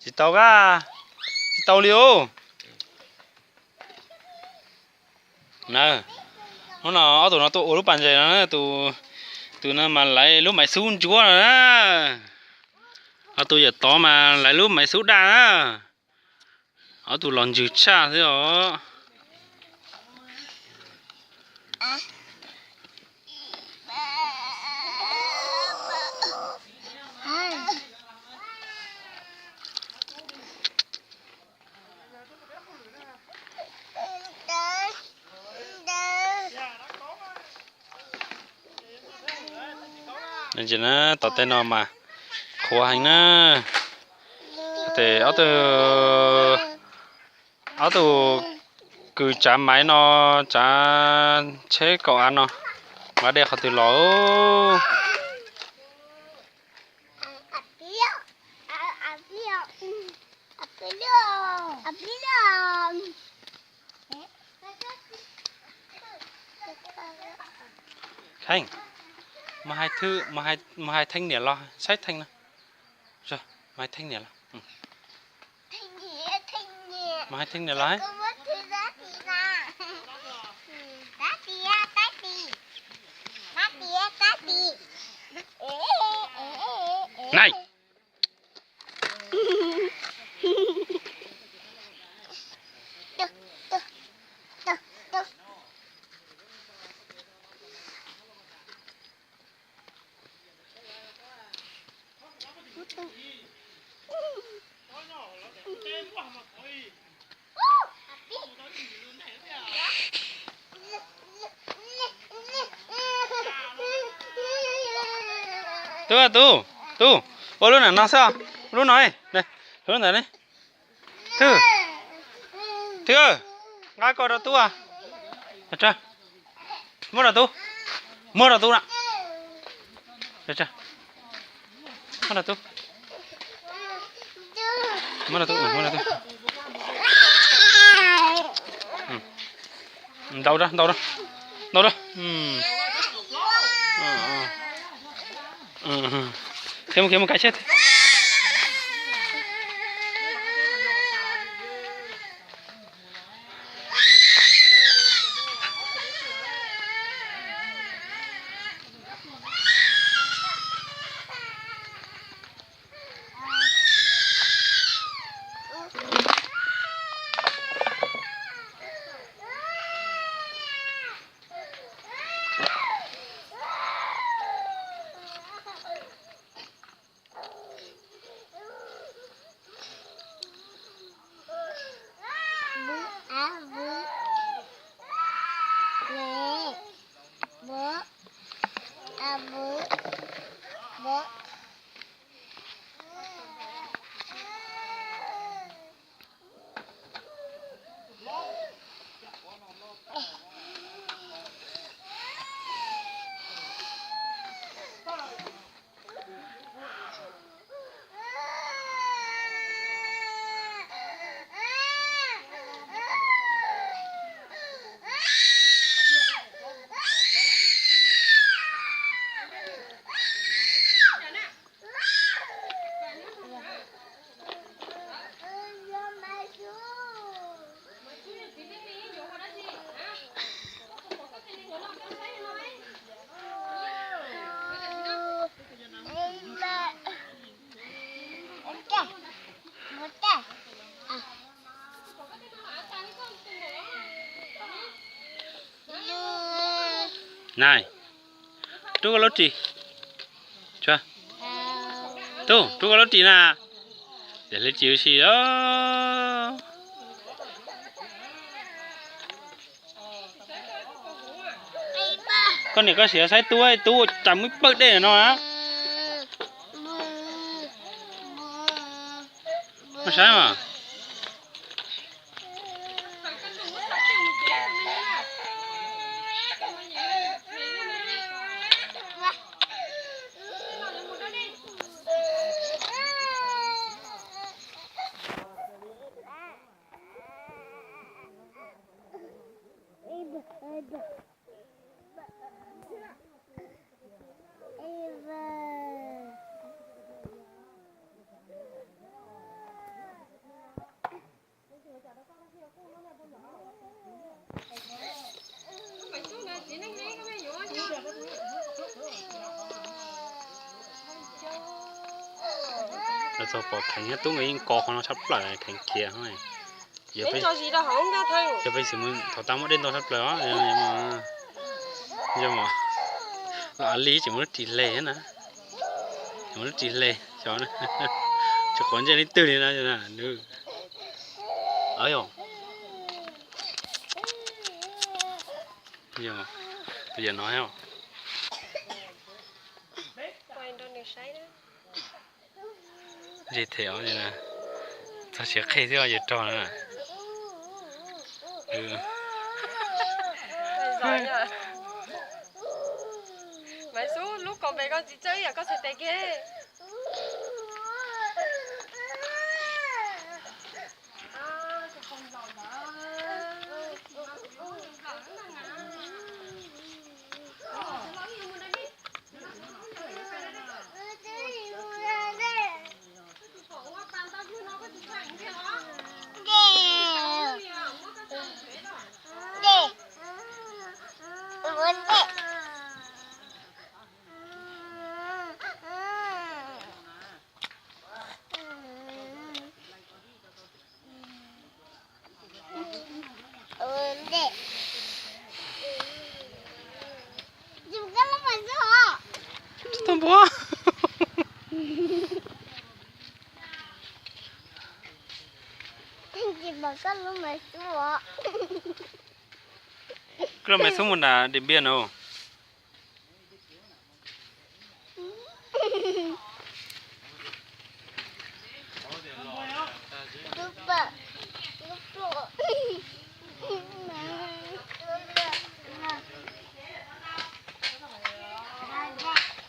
Tsis tau kab, tsis tau li os. Na, hnub no ob tug no tuaj ua lub pas ntses no, tus, tus no mas laiv lub maiv xub ntsuab no na. Ho tus yawm tod mas laiv lub maiv xub daj na. Ob tug los ntsws tshaj xwb os. Ces na, tom tej no mas qhuav heev na. Ces ob tug, ob tug kws tsav maiv no, tsav tsheb kaum av no, mas dej qhov twg los. Kheej, mus hais theej niam los, saib theej no. Mus hais theej niam los. Mus hais theej niam los. Nai. Tub, tub, tub, ua lub nam no xwb, lub no, lub ntawd ne. Thwj, Thwj, nqa koj rau tub. Muab rau tub, muab rau tub na. Muab rau tub, muab rau tub, muab rau tub. Ntaus rau, ntaus rau, ntaus rau. Khiav mus, khiav mus, kav tsij. Nai, rub koj lub ris. Tub, rub koj lub ris na. Ces lub ris ua si os. Koj niam koj sim saib tub, tub ua cas muaj ib pawg dej no na. Koj saib mas. Pom Kheev thiab Tub nkawd yeej kov qhov no tshaj plaws, Kheev khiav. Yog peb tsis mus thaum tas muaj dej ntau tshaj plaws os. Yog, los li tsis muaj lub ris hle thiab na. Tsis muaj lub ris hle, xyov tsis quav ntsej leej twg li na. Yog, tus yawm no ntsej them os, txog siav qhej xwb os, yawg rog na. Maiv Xub, lub kaus npe koj tsis txawj ib yam koj txhais tes kiag. Tsis tau npua. Koj lub Maiv Xub mus nram Điện Biên no.